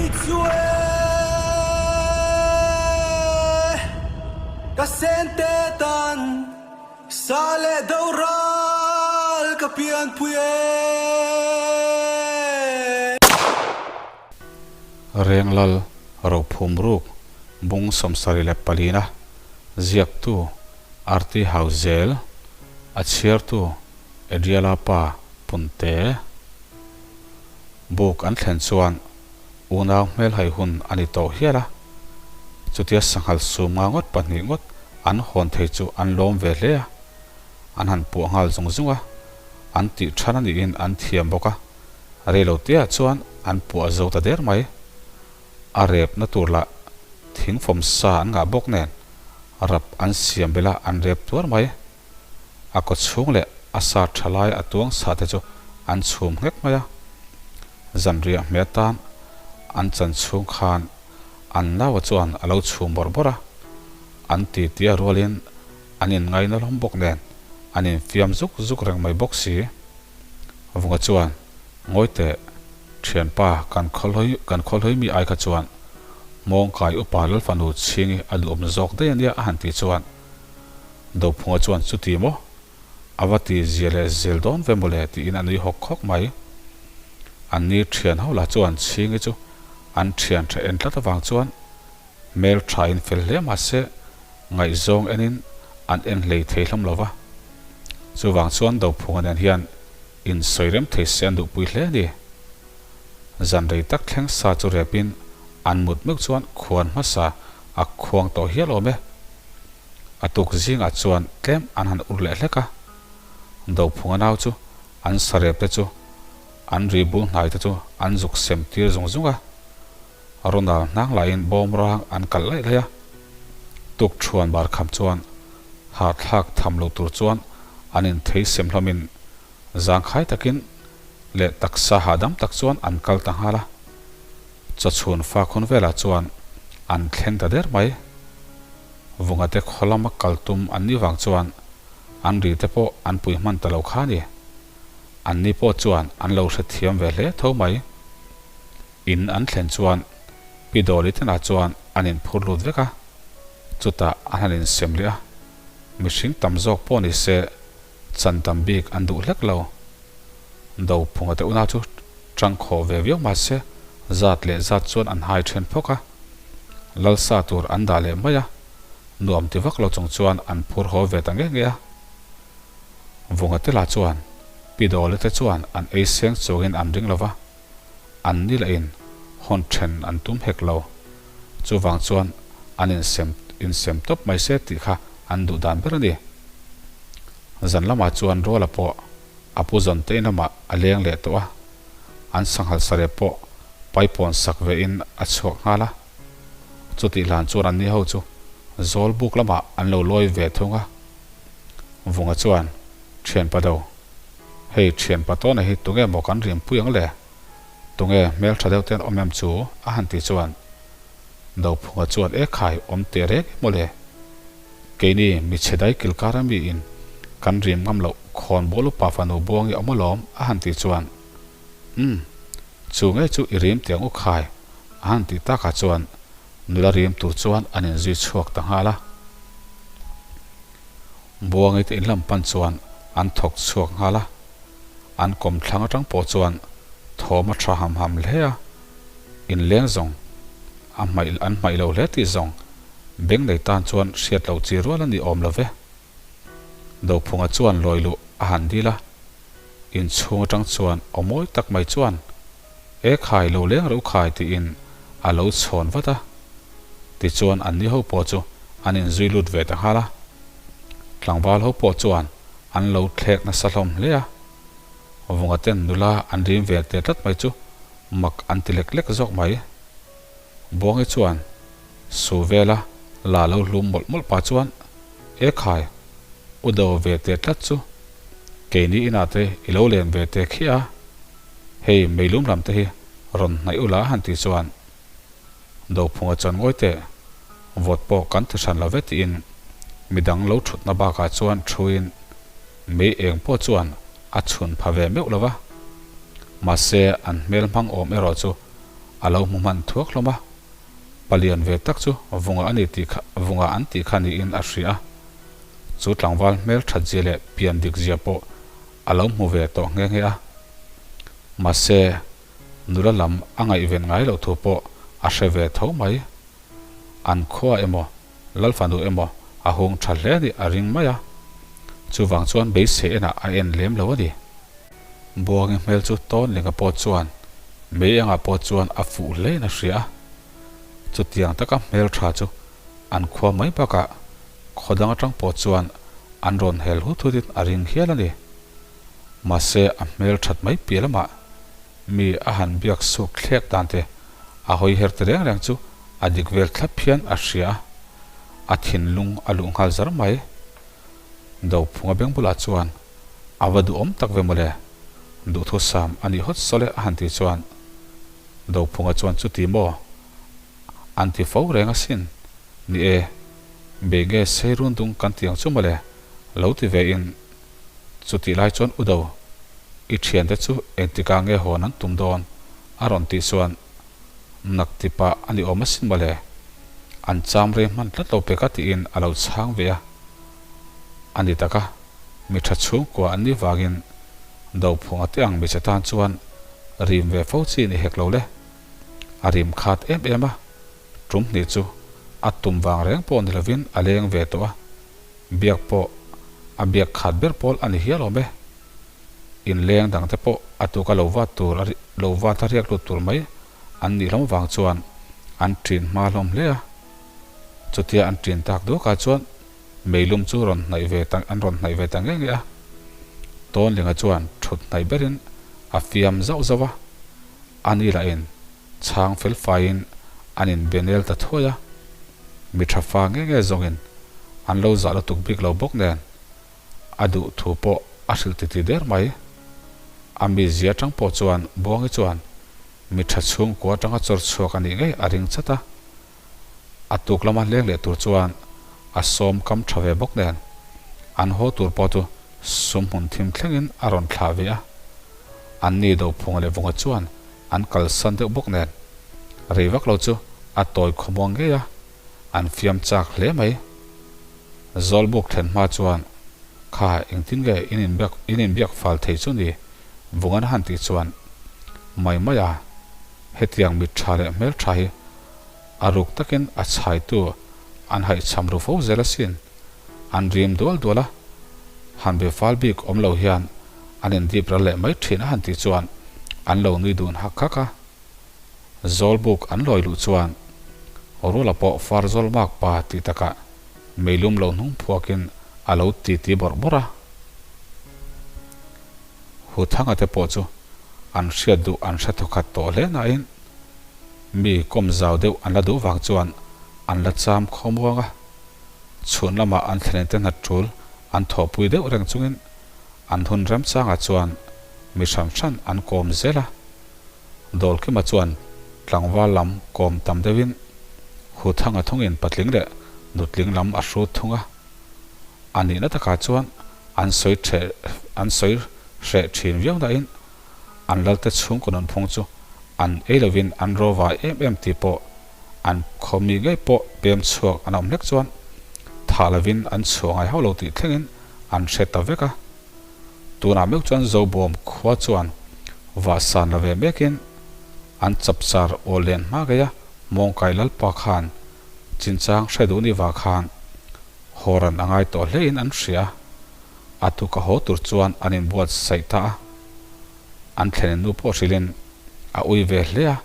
Kei chu e ka sente tan sa leh do ral ka pianpui e. Renglal Rophum Ruk Bung 74 na ziaktu Arti Hauzel a chhiartu Adriala pa Punte. Buk an thlen chuan unau hmelhai hun a ni tawh hial a, chutia sanghal sum nga ngawt pahnih ngawt an hawn thei chu an lawm ve hle a, an han puah nghal zung zung a, an tih than a niin an thiam bawk a, reilo teah chuan an puah zo ta der mai. A repna tur lah thingfawm sa an ngah bawk nen rap an siam bela an rep tuar mai. A kaw chhung leh a sa tha lai a tuang sa te chu an chhum nghek mai a. Zanriah hmeh atan an chan chhung khan an naua chuan a lo chhum bawrh bawrh a. An ti tia rualin an inngai na hlawm bawk nen an infiam zuk zuk reng mai bawk si. Vunga chuan, Ngawi teh, thianpa kan khawlhawi kan khawlhawi mi ai kha chuan Hmawngkai upa Lalfanu chhingi a duhawm zawk daih a nia a han tih chuan Dophunga chuan chuti maw? A va ti zia leh zel dawn ve mawle tiin a nui hawk hawk mai. An ni thian ho lah chuan Chhingi chu an thian tha en tlat avang chuan hmel tha in fel hle mahse ngaihzawng enin an en hlei thei hlawm lo va. Chuvang chuan Dophunga nen hian insawi rem thei se an duhpui hle a ni. Zan rei tak thleng sa chu repin an mut meuh chuan khuan hmasa a khuang tawh hial awm e. A tuk zingah chuan tlem an han ur leh hlek a, Dophunga nau chu an sarep te chu an ri bul hnai te chu an zuk sem tir zung zung a, Ronald hnang lahin bawm rang an kalh laih laih a, tuk thuan bar kham chuan hahthlak tham lo tur chuan an inthei sem hlawmin zangkhai takin leh taksa hahdam tak chuan an kal ta nghal a. Chawchhun fakhun velah chuan an thleng ta der mai. Vungate khaw lama kal tum an nih vang chuan an ri te pawh an pui hman ta lo kha a ni. An ni pawh chuan an lo hrethiam ve hle tho mai. In an thlen chuan Pi Dawli tenah chuan an inphur lut vek a, chutah an han insem leh a. Mihring tam zawk pawh ni se chan tam bik an duh hlek lo. Dophunga te unau chu tang khawh ve viau mah se zat leh zat chuan an hai then phawk a, lalsa tur an dah leh mai a, nuam ti vak lo chung chuan an phur haw ve ta nge nge a. Vunga te lah chuan Pi Dawle te chuan an ei seng chungin an ring lo va, an ni lahin hawn then an tum hek lo. Chuvang chuan an insem insem tawp mai se tih kha an duh dan ber a ni. Zan lamah chuan Ruala pawh A pu zawn te in lamah a leng leh tawh a, an sanghal sarep pawh paipawn sak ve in a chhuak nghal a. Chutih hlan chuan anni ho chu zawl buk lamah an lo lawi ve thung a. Vunga chuan, Thianpa do, hei thianpa tawna hi tunge maw kan rimpui ang le? Tunge hmeltha deuh ten awm em chu? a han ti chuan Dophunga chuan e khai awm teh reng em mawle? Keini michhe dai kilkar ami in kan rim ngam loh khawn bawl upa fanu buangi awm alawm a han tih chuan Umm chu ngei chu i rim tiang u khai a han tih takah chuan nula rim tur chuan an inzui chhuak ta nghal a. Buangi te inlam pan chuan an thawk chhuak nghal a, an kawmthlang atang pawh chuan thawm a tha ham ham hle a. Inleng zawng a hmaih an hmaih lo hle tih zawng beng nei tan chuan hriat loh chi rual a ni awm lo ve. Dophunga chuan lawi luh a han dil a, inchhung atang chuan aw mawi tak mai chuan E khai lo leng reuh khai tiin a lo chhawn vat a. Tichuan anni ho pawh chu an inzui lut ve ta nghal a. Tlangval ho pawh chuan an lo thlek nasa hlawm hle a. Vunga ten nula an rim ve teh tlat mai chu mak an ti lek lek zawk mai. Buangi chuan su vela la lo hlum mawlh mawlh pah chuan, E khai, u do ve teh tlat chu, keini inah te i lo len ve teh khi a, hei meilum lam te hi rawn hnaih ula han tih chuan Dophunga chuan ngawi teh, vawt pawh kan ti hran lo ve tiin midang lo thutna bakah chuan thuin mei eng pawh chuan a chhun pha ve meuh lo va. Mahse an hmel hmang awm erawh chu A lo hmu hman thuak hlawm a, palian ve tak chu Vunga a ni tih kha Vunga an tih kha niin a hria a. Chu tlangval hmel that zia leh pian dik zia pawh a lo hmu ve tawh nghe nghe a. Mahse, nula lam a ngaihven ngai loh thu pawh a hre ve tho mai. An khua emaw, Lalfanu emaw a hung tha hle nih a ring mai a. Chuvang chuan beisei enah a en lem lo a ni. Buangi hmel chu Tawnlinga pawh chuan mei engah pawh chuan a fuh hlein a hria a. Chutiang taka hmel tha chu an khua mai bakah khaw dang atang pawh chuan an rawn hel hut hutin a ring hial a ni. Mahse a hmel that mai piah lamah mi a han biak suk thlek dan te a hawi her ta reng reng chu a dik vel thlap hian a hria a, a thinlung a luh nghal zar mai. Dophunga beng bulah chuan a va duhawm tak ve mawle, duhthusam a nih hawt sawl e a han tih chuan Dophunga chuan chuti maw an ti fo reng asin, ni e, bei nge sei run dung kan ti ang chu mawle lo ti ve in chutih lai chuan u do, i thiante chu engtikah nge hawn an tum dawn a rawn tih chuan Nak ti pah a ni awm asin mawle. An cham rei hman tlat lo pek a tiin a lo chhang ve a. A ni tak a, mi tha chhungkua an nih vangin Dophunga te ang hmeichhe tan chuan rim ve fo chi ni hek lo le. A rim khat em em a, tum hnih chu a tum vang reng pawh ni lovin a leng ve tawh a, biak pawh a biak khat ber pawl a ni hial awm e. Inleng dangte pawh a tuka lo vat tur a lo vat a riak lut tur mai an nih hlawm vang chuan an ṭin hma hlawm hle a. Chutia an ṭin tak duakah chuan meilum chu rawn hnaih ve ta an rawn hnaih ve ta ngei ngei a. Tawnlinga chuan ṭhut hnaih berin a fiam zauh zauh a, a ni lahin chhang fel faiin an inbe nel ta thuai a. Mi ṭha fa nge nge zawngin an lo zah lutuk bik lo bawk nen A duh thu pawh a hrilh titi der mai. A mizia atang pawh chuan Buangi chuan mi tha chhungkua atanga chawr chhuak a nih ngei a ring chat a. A tuk lama leng leh tur chuan a sawm kam tha ve bawk nen an haw tur pawh chu sum hmun thim thlengin a rawn thlah ve a. An ni Dophunga leh Vunga chuan an kalsan deuh bawk nen rei vak lo chu a tawi khawmuang ngei a, an fiam chak hle mai. Zawlbuk thlen hma chuan, Kha, engtin nge in inbiak in inbiak fal thei chu ni? Vungan han tih chuan, Mai mai a, hetiang mit tha leh hmel tha hi a ruk takin a chhaitu an haihchham ru fo zel asin. An rim dual dual a, han be fal bik awm lo hian an indip ral leh mai thin a han tih chuan an lo nui dun hak hak a. Zawlbuk an lawi luh chuan Rula pawh far zawl mak pa tih takah meilum lo hnung phuakin a lo titi bawrh bawrh a. Huthanga te pawh chu an hriat duh an hre thawkhat tawh hle nain mi kawm zau deuh an la duh vang chuan an la cham khawmuang a. Chhun lamah an thlenin te hnat tul an thawhpui deuh reng chungin an hun remchangah chuan mi hran hran an kawm zel a. Dawlkima chuan tlangval lam kawm tam deuhin Huthanga thungin patling leh nutling lam a hrut thung a. A nihna takah chuan an sawi ṭheh an sawi hreh ṭhin viau nain an lalte chhungkaw nunphung chu an ei lovin an rawva em em tih pawh an khaw mi ngei pawh pem chhuak an awm hlek chuan thah lovin an chhuah ngai hauh lo tih thlengin an hre ta vek a. Tunah meuh chuan Zobawm khua chuan vahsan la ve mekin an chapchar aw len hma ngei a, Mawngkai Lalpa khan chinchang hre duh ni va khan hawran a ngai tawh hlein an hria a, a tuka haw tur chuan an inbuatsaih ta a. An thlenin nu pawh hrilhin a ui ve hle a,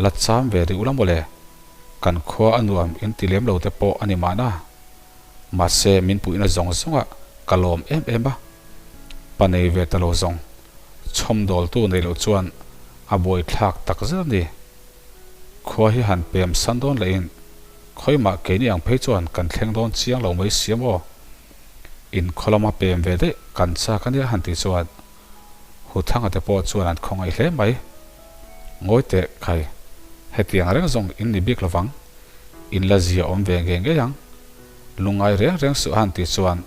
la cham ve rih ula mawle, kan khua a nuam inti lem lo te pawh a ni mahna. Mahse, min puihna zawng zawngah ka lawm em em a, pa nei ve ta lo zawng chhawmdawltu nei loh chuan a buaithlak tak zet a ni. Khua hi han pem san dawn lehin khawimah keini ang phei chuan kan thleng dawn chiang lo mai si amaw? In khaw lama pem ve daih kan chak a nia han tih chuan Huthanga te pawh chuan an khawngaih hle mai. Ngawi teh khai, hetiang reng zawng in ni bik lovang. In la zia awm ve ngei ngei ang. Lungngai reng reng suh han tih chuan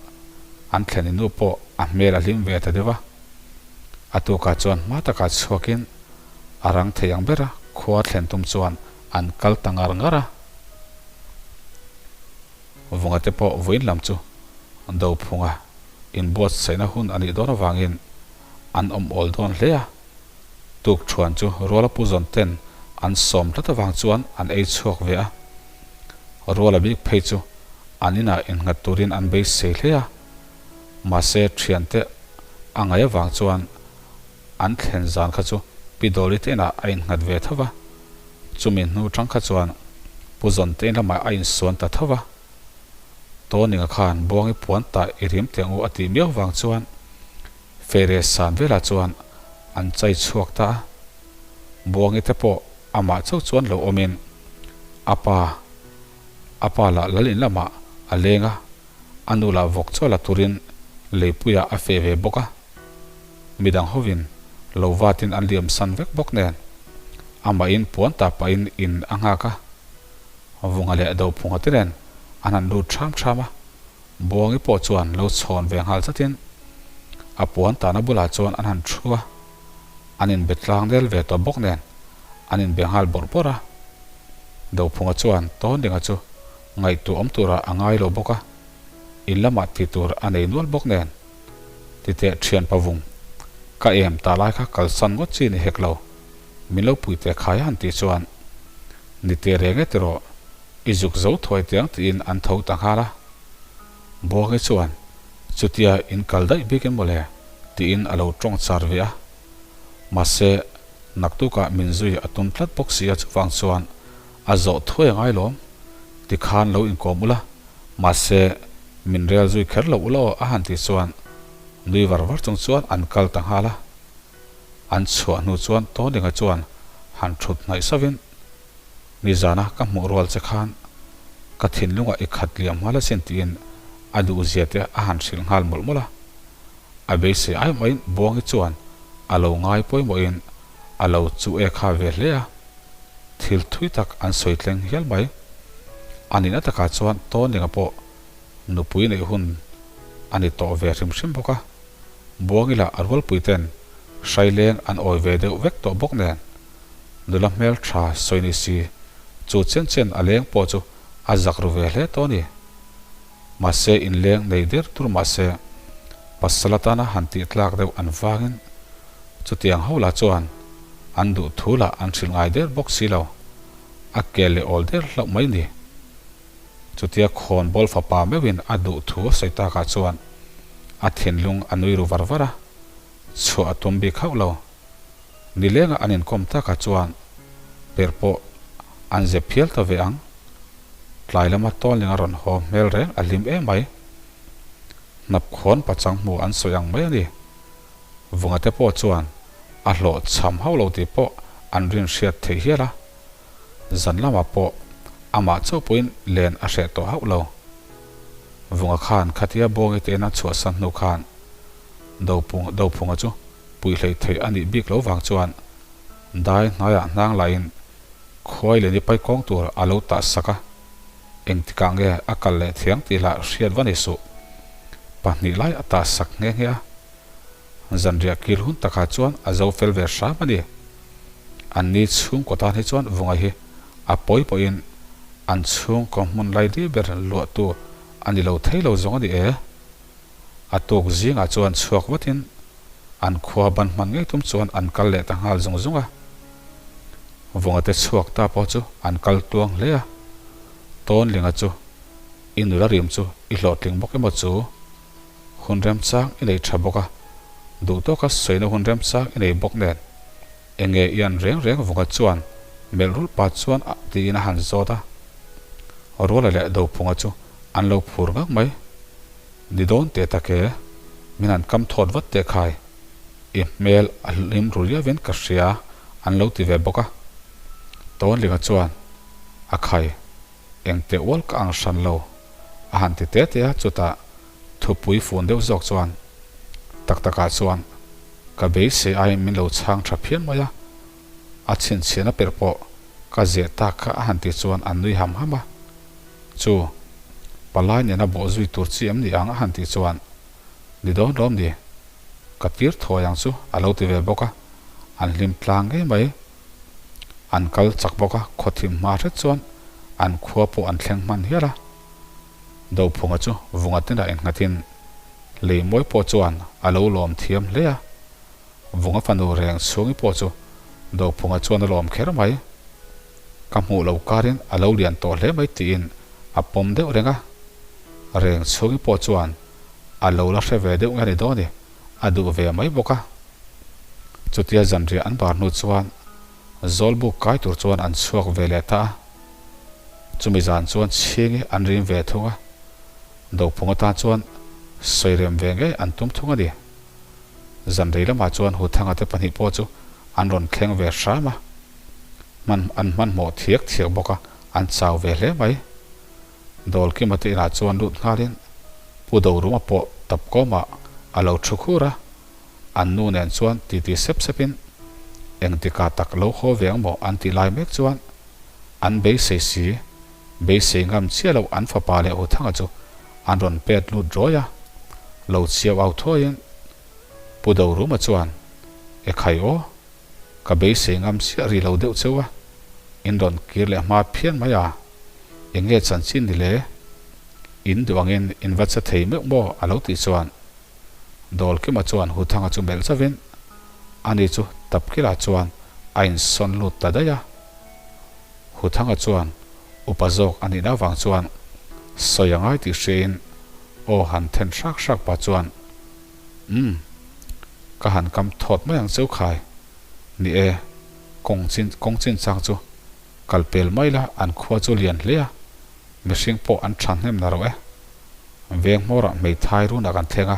an thlen inu pawh a hmel a hlim ve ta deuh a. A tukah chuan hma takah chhuakin a rang thei ang ber a. Khua thlen tum chuan an kal ta ngar ngar a. Vunga te pawh vawiin lam chu Dophunga inbuatsaihna hun a nih dawn avangin an awm awl dawn hle a. Tukṭhuan chu Ruala pu zawn ten an sawm tlat avang chuan an ei chhuak ve a. Ruala bik phei chu an inah innghat turin an beisei hle a. Mahse ṭhiante a ngaih avang chuan an thlen zan kha chu Pi Dawli te inah a innghat ve tho va, chumi hnu tang kha chuan Pu Zawn te in lamah a insuan ta tho va. Tawninga khan Buangi puan tah i rim teh ang u a tih miau vang chuan Fere san velah chuan an chai chhuak ta a. Buangi te pawh amah chauh chuan lo awmin a pa a pa lah lal in lamah a leng a, a nu lah vawk chaw la turin leipuiah a feh ve bawk a. Midang hovin lo vatin an liam san vek bawk nen amahin puan ta pahin in a nghak a, Vunga leh Dophunga te nen an han lut ṭham ṭham a, Buangi pawh chuan lo chhawn ve nghal zatin a puan tahna bulah chuan an han ṭhu a, an inbe tlang del ve tawh bawk nen an inbe nghal bawrh bawrh a. Dophunga chuan Tawndinga chu ngaihtuah awm turah a ngai lo bawk a, in lamah ti tur a nei nual bawk nen Titeh thian pavung, ka em ta lai kha kalsan ngawt chi ni hek lo, min lo pui teh khai a han tih chuan, Ni teh reng e tiraw, i zuk zo thuai tiang tiin an tho ta nghal a. Buangi chuan, Chutia in kal daih bik em mawle? tiin a lo tawng char ve a. Mahse, naktukah min zui a tum tlat bawk si a chuvang chuan a zawh thuai a ngai lawm, tikhan lo inkawm ula, mahse, Min rel zui kher lo ulaw a han tih chuan nui var var chung chuan an kal ta nghal a. An chhuah hnu chuan Tawninga chuan han thut hnaih sauhin, Nizana ka hmuh rual che khan ka thinlungah i khat liam nghal asin tiin a duhzia te a han hrilh nghal mawlh mawlh a. A beisei ai maiin Buangi chuan a lo ngai pawimawhin a lo chu e kha ve hle a. Thil thui tak an sawi tleng hial mai. A nihna takah chuan Tawninga pawh nupui neih hun a ni tawh ve hrim hrim bawk a, Buangi lah a rualpui ten hraileng an awi ve deuh vek tawh bawk nen, nula hmel tha sawi ni si chu chen chen a leng pawh chu a zak ru ve hle tawh a ni. Mahse inleng nei der tur mahse pasal atana han tih tlak deuh an vangin chutiang ho lah chuan an duh thu lah an hrilh ngai der bawk si lo, a kel leh awl der hlauh mai ni. Chutia khawnbawl fapa meuhin a duh thu a sawi takah chuan a thinlung a nui ru var var a, chhuah a tum bik hauh lo. Nilenga an inkawm takah chuan perh pawh an zep phial ta ve ang. Tlai lama Tawnling a rawn haw hmel reng a hlim em mai. Hnap khawn pachang hmu an sawi ang mai a ni. Vunga te pawh chuan a hlawh chham hauh lo tih pawh an rin hriat theih hial a. Zan lamah pawh amah chauh pawhin len a hreh tawh hauh lo. Vunga khan khatia Buangi te ina chhuahsan hnu khan Dophunga chu puihhlei theih a nih bik lo vang chuan dai hnaiah hnang lahin khuai leh ni pai kawng tur a lo tah sak a, engtikah nge a kal leh thiang tih lah hriat va ni suh. Pahnih lai a tah sak nghe nghe a. Zanriah kil hun takah chuan a zo fel ve hram a ni. Anni chhungkaw tan hi chuan Vunga hi a pawi pawhin an chhungkaw hmun lai li ber luahtu a ni lo thei lo zawng a ni e. A tuk zingah chuan chhuak vatin an khua ban hman ngei tum chuan an kal leh ta nghal zung zung a. Vunga te chhuak ta pawh chu an kal tuang hle a. Tawnlinga chu i nula rim chu i hlawhtling bawk emaw chu? Hun remchang i nei tha bawk a, duh tawka sawina hun remchang i nei bawk nen. Enge i an reng reng vunga chuan melh rulh pa chuan a tiin a han zawt a. Ruala leh Dophunga chu an lo phur ngang mai. Ni dawn teh tak e, min han kam thawt vat teh khai. I hmel a hlim ru riauin ka hria an lo ti ve bawk a. Tawnlinga chuan a khai. Engteh ual ka ang hran lo, a han ti te te a, chutah thupui fun deuh zawk chuan tak takah chuan ka beisei aiin min lo chhang tha phian mai a, a chhinchhiahna perh pawh ka zeh tak kha a han ti chuan an nui ham ham a, Chu, palai nena bawh zui tur chi em ni ang a han tih chuan ni dawn lawm ni, ka tir thuai ang chu a lo ti ve bawk a, an hlim tlang ngei mai. An kal chak bawk a, khawthim hma hret chuan an khua pawh an thleng hman hial a. Dophunga chu vunga tinah innghatin Leimawi pawh chuan a lo lawm thiam hle a. Vunga fanu reng chhungi pawh chu Dophunga chuan a lawm kher mai. Ka hmuh lo karin a lo lian tawh hle mai tiin a pawm deuh reng a. Reng chhungi pawh chuan a lo la hre ve deuh nge ni dawn i, a duh ve mai bawk a. Chutia zanriah an bar hnu chuan Zawlbuk kai tur chuan an chhuak ve leh ta a. Chumi zan chuan chhingi an rim ve thung a, Dophung atan chuan sawirem ve ngei an tum thung a ni. Zanrei lamah chuan Huthanga te pahnih pawh chu an rawn thleng ve hram a, hman an hmanhmawh thiak thiak bawk a, an chau ve hle mai. Dawlkima te inah chuan lut nghalin Pu Doruma pawh tapkawmah a lo thu khur a, an nu nen chuan titi sep sepin engtikah tak lo haw ve ang maw an tih lai mek chuan an beisei si, beisei ngam chiah loh an fapa leh Huthanga chu an rawn pet lut rawi a, lo chiau au thuaiin Pu Doruma chuan, E khai aw, ka beisei ngam chiah ri lo deuh cheu a, in rawn kir leh hma phian mai a, eng nge chanchin ni le? In duh angin in va che thei meuh maw? a lo tih chuan Dawlkima chuan Huthanga chu melh zauhin ani chu Tapkila chuan a insawn lut ta daih a. Huthanga chuan upa zawk a nihna avang chuan sawi a ngai tih hriain aw han then hrak hrak pah chuan, Umm, ka han kam thawt mai ang cheu khai. Ni e, kawng chin kawng chinchang chu kal pel mai la an khua chu lian hle a, mihring pawh an tha hnem na rawh e. Veng hmawrah hmeithai runah kan thleng a,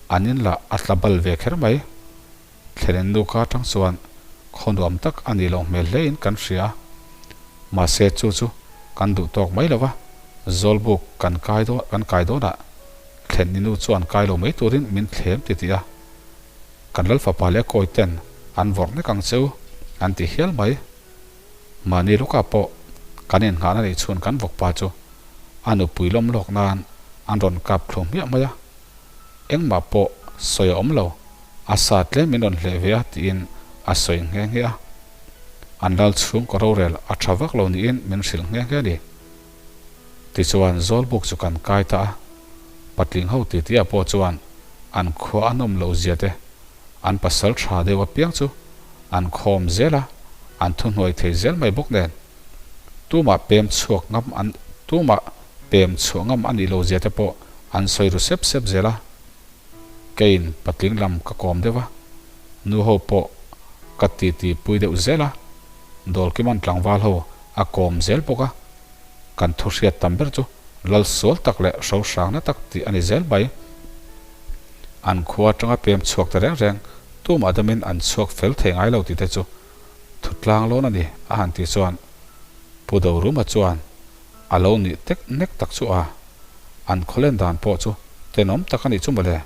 an in lah a tla bal ve kher mai. Thlenin nu ka atang chuan khaw nuam tak a nih loh hmel hle in kan hria a, mahse chu chu kan duh tawk mai lo va, Zawlbuk kan kai dawn kan kai dawnah thlenni nu chuan kai lo mai turin min thlem ti tih a, kan Lalfapa leh kawi ten an vawrh nek ang cheu an ti hial mai. Mahni lawkah pawh kan innghahna neih chhun kan vawkpa chu a nupui lawm lawk nan an rawn kap thlu hmiah mai a, engmah pawh sawi a awm lo, a sa tlem min rawn hleh ve a tiin a sawi nghe nghe a. An lal chhungkaw rorel a tha vak lo niin min hrilh nghe nghe a ni. Tichuan Zawlbuk chu kan kai ta a, patling ho titi ah pawh chuan an khua a nawm loh zia te, an pasal tha deuh apiang chu an khawm zel a, an thuhnuai thei zel mai bawk nen. Tumah pem chhuak ngam an tumah pem chhuah ngam a nih lo zia te pawh an sawi ru sep sep zel a. Keiin patling lam ka kawm deuh a, nu ho pawh ka titi pui deuh zel a, Dawlkiman tlangval ho a kawm zel bawk a, kan thu hriat tam ber chu lal sual tak leh hro hrangna tak tih a ni zel mai. An khua atanga pem chhuak ta reng reng tumah damin an chhuak fel thei ngai lo tih te chu thutlang lawn a ni a han tih chuan Pu Doruma chuan a lo nih tek nek tak chu a, an khawlen dan pawh chu tenawm tak a nih chu mawle.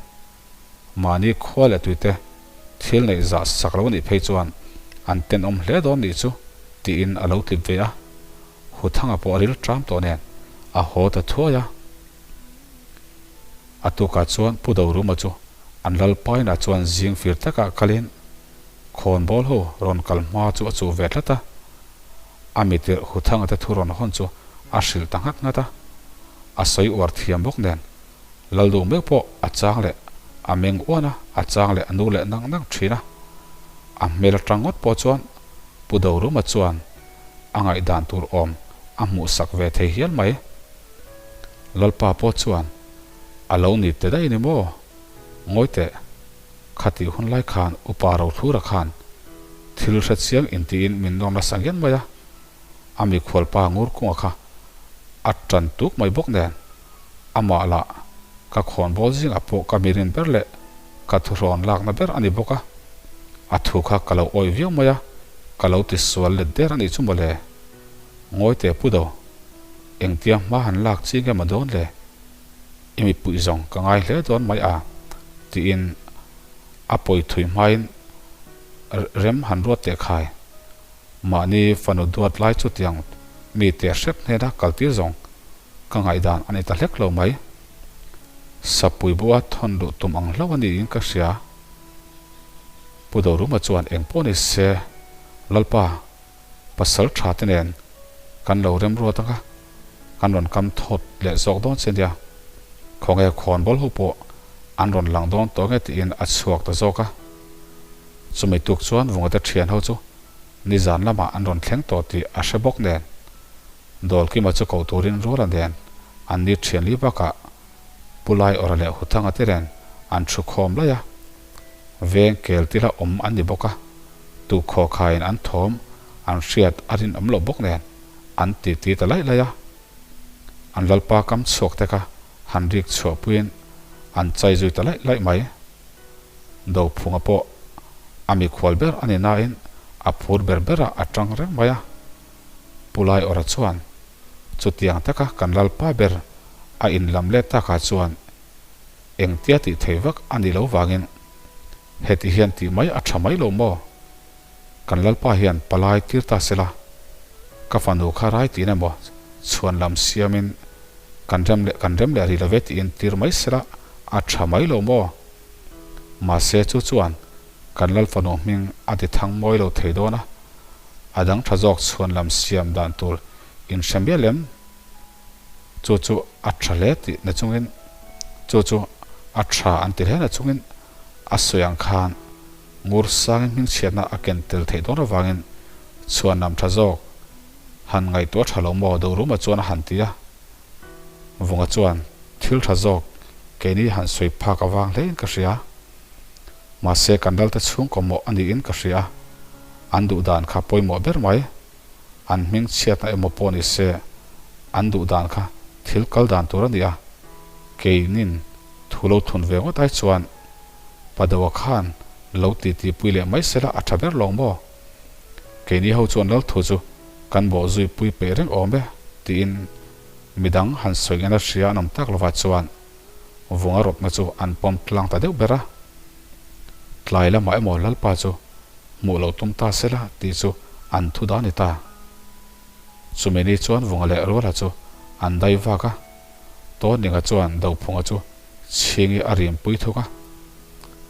Mahni khua leh tuite thil neih zah sak lo a nih phei chuan an tenawm hle dawn nih chu tiin a lo tlip ve a, Huthanga pawh a ril ṭam tawh nen a haw ta thuai a. A tukah chuan Pu Doruma chu an lalpainah chuan zing fir takah kalin khawnbawl ho rawn kal hma chu a chuh ve tlat a, a mitirh Huthanga te thu rawn hawn chu a hrilh ta nghat nghat a, a sawi uar thiam bawk nen Lalduh meuh pawh a chang leh a meng uan a, a chang leh a nu leh nang nang thin a. A hmel atang ngawt pawh chuan Pu Doruma chuan a ngaihdan tur awm a hmuhsak ve thei hial mai. Lalpa pawh chuan a lo ni te daih ni maw? Ngawi teh, khatih hun lai khan Upa Rothlura khan thil hre chiang intiin min nawr nasa ngian mai a, a mikhualpa Ngurkunga kha a tan tuk mai bawk nen amah lah ka khawnbawl zingah pawh ka mirin ber leh ka thuhrawn lakna ber a ni bawk a, a thu kha ka lo awih viau mai a, ka lo ti sual let der a nih chu mawle. Ngawi teh pu do, engtia hma han lak chi nge maw dawn le? I mipuih zawng ka ngai hle dawn mai a, tiin a pawi thui hmain rem han ruat teh khai. Mahni fanu duat lai chutiang mi teh hrep hnena kaltir zawng ka ngaihdan a ni ta hlek lo mai. Sapui bua thawn luh tum ang hlauh a niin ka hria. Pu Doruma chuan eng pawh ni se, Lalpa. Pasal tha te nen kan lo remruat ang a, kan rawn kam thawt leh zawk dawn che nia. Khawnge khawnbawl ho pawh an rawn lang dawn tawh nge tiin a chhuak ta zawk a. Chumi tuk chuan Vungate thian ho chu nizan lamah an rawn thleng tawh tih a hre bawk nen, Dawlkima chu koh turin Ruala nen an ni thian li bakah Pu Laiawra leh Huthanga te nen an thu khawm laih a, veng kel tila awm an ni bawk a, tukhaw khaiin an thawm an hriat a rinawm loh bawk nen an titi ta laih laih a. An lalpa kam chhuak te kha han rik chhuah puiin an chai zui ta laih laih mai. Dophunga pawh a mikhual ber a ni nain a phur ber berah a tang reng mai a. Pu Laiawra chuan, Chutiang taka kan lalpa ber a inlam let takah chuan engtia tih thei vak a nih lo vangin heti hian tih mai a tha mai lo maw? Kan lalpa hian palai tir ta sela, ka fanu kha rai tiin emaw chhuan lam siamin kan rem leh kan rem leh rih lo ve tiin tir mai sela a tha mai lo maw? Mahse chu chuan kan lal fanu hming a ti thang mawi lo thei dawn a, a dang tha zawk chhuan lam siam dan tur inhre mial em? Chu chu a tha hle tih na chungin chu chu a tha an ti hle na chungin a sawi ang khan ngur sangin hmingchhiatna a ken tel theih dawn avangin chhuan lam tha zawk han ngaihtuah tha lo maw Doruma chuan a han ti a. Vunga chuan thil tha zawk keini han sawi phak avang hlein ka hria. Mahse kan lalte chhungkaw mawh a niin ka hria. An duh dan kha pawimawh ber mai. An hming chhiatna emaw pawh ni se an duh dan kha thil kal dan tur a ni a. Keinin thu lo thun ve ngawt ai chuan Padoa khan lo titi pui leh mai sela a tha ber lawng maw? Keini ho chuan lal thu chu kan bawh zui pui peih reng awm e tiin midang han sawi ngena hria an awm tak lovah chuan vunga rawtna chu an pawm tlang ta deuh ber a. Tlai lamah emaw Lalpa chu hmuh lo tum ta sela tih chu an thu dan ni ta. Chumi ni chuan vunga leh Ruala chu an dai vak a, Tawninga chuan Dophunga chu chhingi a rimpui thung a,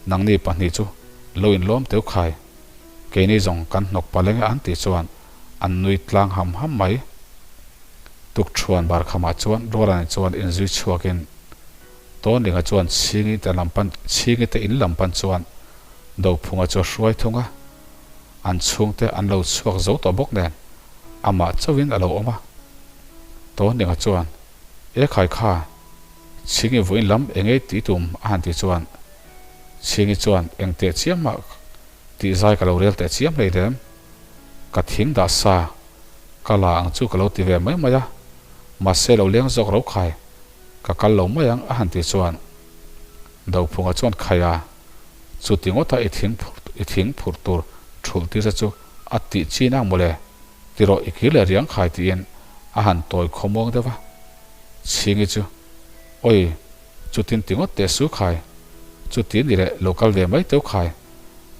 Nangni pahnih chu lo inlawm teu khai, keini zawng kan hnawk paleng e an tih chuan an nui tlang ham ham mai. Tukṭhuan barkhamah chuan Rualani chuan inzui chhuakin Tawnlinga chuan Chhingi te lam pan Chhingi te in lam pan chuan Dophunga chu a hruai thung a, an chhungte an lo chhuak zo tawh bawk nen amah chauhin a lo awm a. Tawnlinga chuan, E khai kha, Chhingi vawiin lam engei tih tum a han tih chuan Chhingi chuan eng teh chiam mah tih zai ka lo rel teh chiam hlei lem. Ka thing dah sa ka la ang chu ka lo ti ve mai mai a, mahse lo leng zawk ro khai ka kal lo mai ang a han tih chuan Dophunga chuan khai a, chuti ngawta i thing phur i thing phurh tur thulh tir te chu a tih chin ang mawle tirawh i kir leh riang khai tiin a han tawi khawmuang deuh a. Chhingi chu, Oi, chutin ti ngawt teh su khai, chuti ni leh lo kal ve mai teu khai,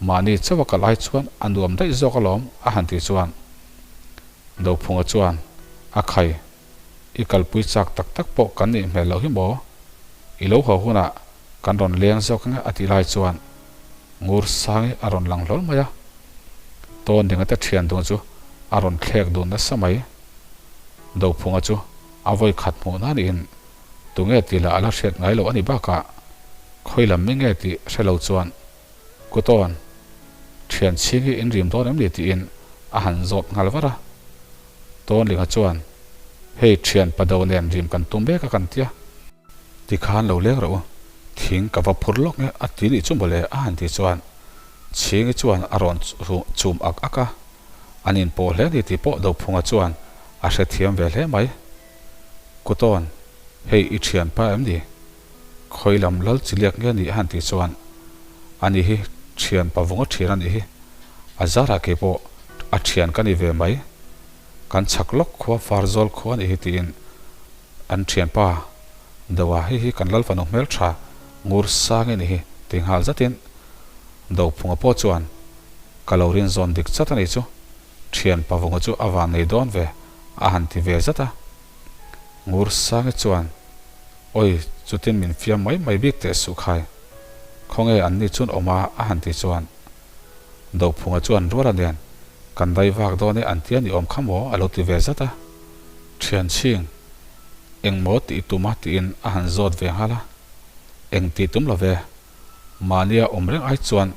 mahni chauh a kal ai chuan a nuam daih zawk alawm a han tih chuan Dophunga chuan, A khai, i kalpui chak tak tak pawh kan nih hmel loh hi maw? I lo haw hunah kan rawn leng zawk ang e a tih lai chuan Ngur Sangi a rawn lang hlawl mai a, Tawndinga te thian dun chu a rawn thlek dun nasa mai. Dophunga chu a vawi khat hmuh nan in tunge tih lah a la hriat ngai loh a ni bakah khawi lam mi nge tih hre lo chuan Kutawn thian chhing hi in rim dawn em ni tiin a han zawt nghal var a. Tawnlinga chuan hei thian pado nen rim kan tum mek a kan tia. Tikhan lo leng rawh u, thing ka va phur lawk nge a ti nih chu mawle a han ti chuan Chhingi chuan a rawn chum ak ak a. An inpawh hle ni tih pawh Dophunga chuan a hrethiam ve hle mai. Kutawn, hei i thianpa em ni? Khawi lam lal chiliak nge ni a han tih chuan, Ani hi thianpa vunga thian a nih hi, a zarah kei pawh a thian ka ni ve mai. Kan chhak lawk khua Farzawl khua a nih hi tiin an thianpa Doa hei hi kan lal fanu hmeltha ngur sang i nih hi ti nghal zatin Dophunga pawh chuan Ka lo rin zawn dik chat a nih chu, thian pavunga chu a van nei dawn ve a han ti ve zat a. Ngur Sangi chuan, Oi, chutin min fiam mai mai bik teh suh khai. Khawnge an ni chun awm a a han ti chuan. Dophunga chuan Ruala nen. Kan dai vak dawn e an tia ni awm kha maw a lo ti ve zat a. Thian chhing, eng maw tih tum a tiin a han zawt ve nghal a. Eng tih tum lo ve, mahnia awm reng ai chuan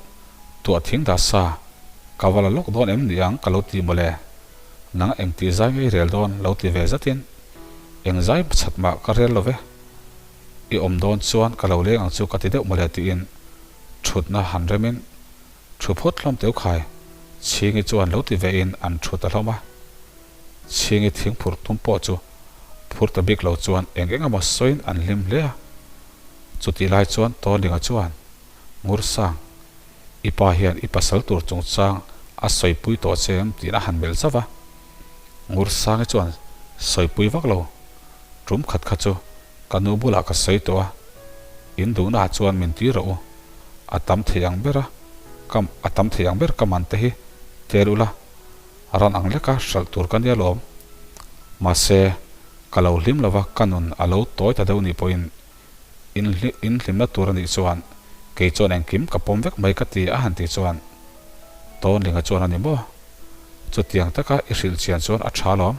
tuah thing dah sa ka va la lawk dawn em ni ang ka lo ti mawle. Nang eng tih zai nge i rel dawn lo ti ve zatin eng zai chhat mah ka rel lo ve. I awm dawn chuan ka lo leng ang chu ka ti deuh mawle tiin thutna han remin Thu phawt hlawm teu khai, Chhingi chuan lo ti ve in an thu ta hlawm a. Chhingi thing phur tum pawh chu phur ta bik lo chuan eng eng emaw sawiin an hlim hle a. Chutih lai chuan Tawnlinga chuan, Ngursang, i pa hian i pasal tur chungchang a sawipui tawh che em tiin a han melh zauh a. Ngursangi chuan sawipui vak lo, tum khat kha chu ka nu bulah ka sawi tawh a, in duhnaah chuan min ti rawh u. A tam thei ang ber a, ka a tam thei ang ber ka man te hi tel ula, ran ang leka hralh tur ka nia lawm. Mahse, ka lo hlim lova ka nun a lo tawi ta deuh nih pawhin in in hlimna tur a nih chuan kei chuan engkim ka pawm vek mai ka ti a han tih chuan Tawnlinga chuan a ni maw? Chutiang taka i hrilh chian chuan a tha lawm.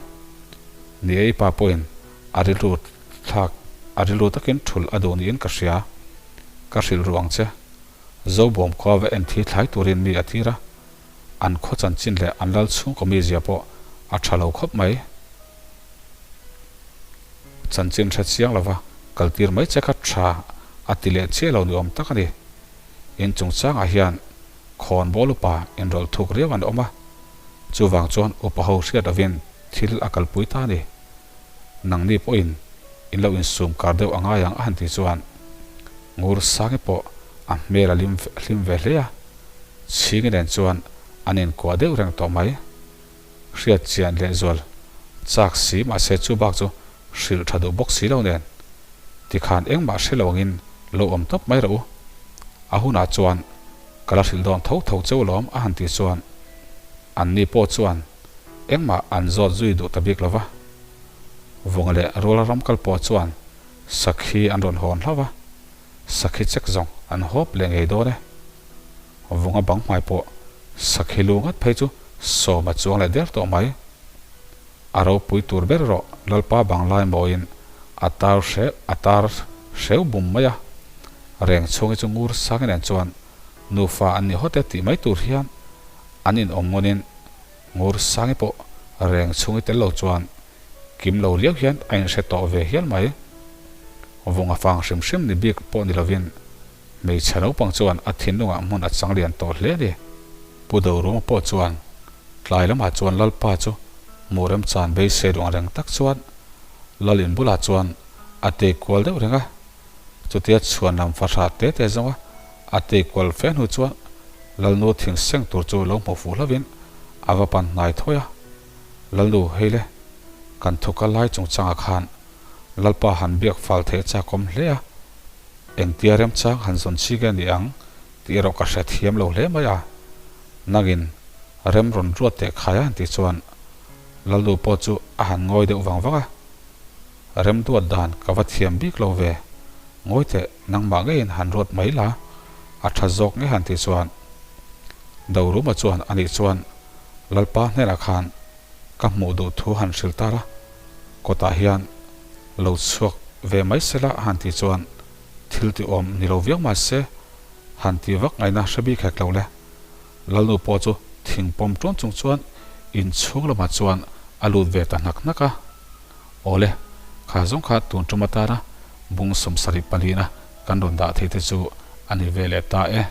Ni e i pa pawhin a rilru thlak a rilru takin thulh a duh niin ka hria. Ka hrilh ruh ang che. Zobawm khua va en thi thlai turin mi a tir a, an khaw chanchin leh an lal chhungkaw mizia pawh a tha lo khawp mai. Chanchin hre chiang lova kal tir mai che kha tha a ti leh chiah lo ni awm tak a ni. In chungchangah hian khawn bawl upa inrawlh thuk riau an awm a, chuvang chuan upa ho hriat lovin thil a kalpui ta a ni. Nangni pawhin in lo insum kar deuh a ngai ang a han tih chuan Ngur Sangi pawh a hmel a lim hlim ve hle a, Chhingi nen chuan an inkuah deuh reng tawh mai. Hriat chian lehzual chak si mahse chu bak chu hrilh tha duh bawk si lo nen tikhan engmah hre lo angin lo awm tawp mai rawh u. A hunah chuan ka la hrilh dawn tho tho cheu lawm a han tih chuan anni pawh chuan Engmah an zawt zui duh ta bik lo va. Vunga leh Ruala ram kal pawh chuan sakhi an rawn hawn hlauh va, sakhi chek zawng an hawp leh ngei dawn e. Vunga bang hmai pawh sakhi lu ngat phei chu sawm a chuang leh der tawh mai. A ropui tur ber erawh Lalpa banglai mawiin a tar hreu a tar hreu bum mai a. Reng chhungi chu ngur sang nen chuan nufa an ni hawt e tih mai tur hian an inawm ngawnin Ngur Sangi pawh reng chhungi tel lo chuan kim lo riau hian a inhre tawh ve hial mai. Vunga fang hrim hrim ni bik pawh ni lovin hmeichhe naupang chuan a thinlungah hmun a chang lian tawh hle a ni. Pu Doruma pawh chuan tlai lamah chuan Lalpa chu hmuh remchan beisei duh ang reng tak chuan Lal in bulah chuan a tei kual deuh reng a. Chutia chhuan lam fahrah te te zawnga a tei kual fe hnu chuan Lalnu thing seng tur chu lo hmu fuh hlauhin a va pan hnai thawi a. Lalnu, hei le, kan thu kal lai chungchangah khan Lalpa han biak fal theih a chakawm hle a, engtia remchang han zawn chi nge ni ang tih erawh ka hre thiam lo hle mai a. Nangin rem rawn ruat teh khai a han tih chuan Lalnu pawh chu a han ngawi deuh vang vang a. Remduat dan ka va thiam bik lo ve. Ngawi teh, nangmah ngeiin han ruat mai la, a tha zawk nge han tih chuan. Doruma chuan a nih chuan Lalpa hnenah khan ka hmuh duh thu han hrilh ta la, kawtah hian lo chhuak ve mai se la han tih chuan thil ti awm ni lo viau mah se han tih vak ngaihna hre bik hek lo le. Lalnu pawh chu thing pawm ṭawn chung chuan inchhung lamah chuan a lut ve ta hnak hnak a. Awle, kha zawng kha tun tum atana bung 74 na kan rawn dah thei te chu a ni ve leh ta e.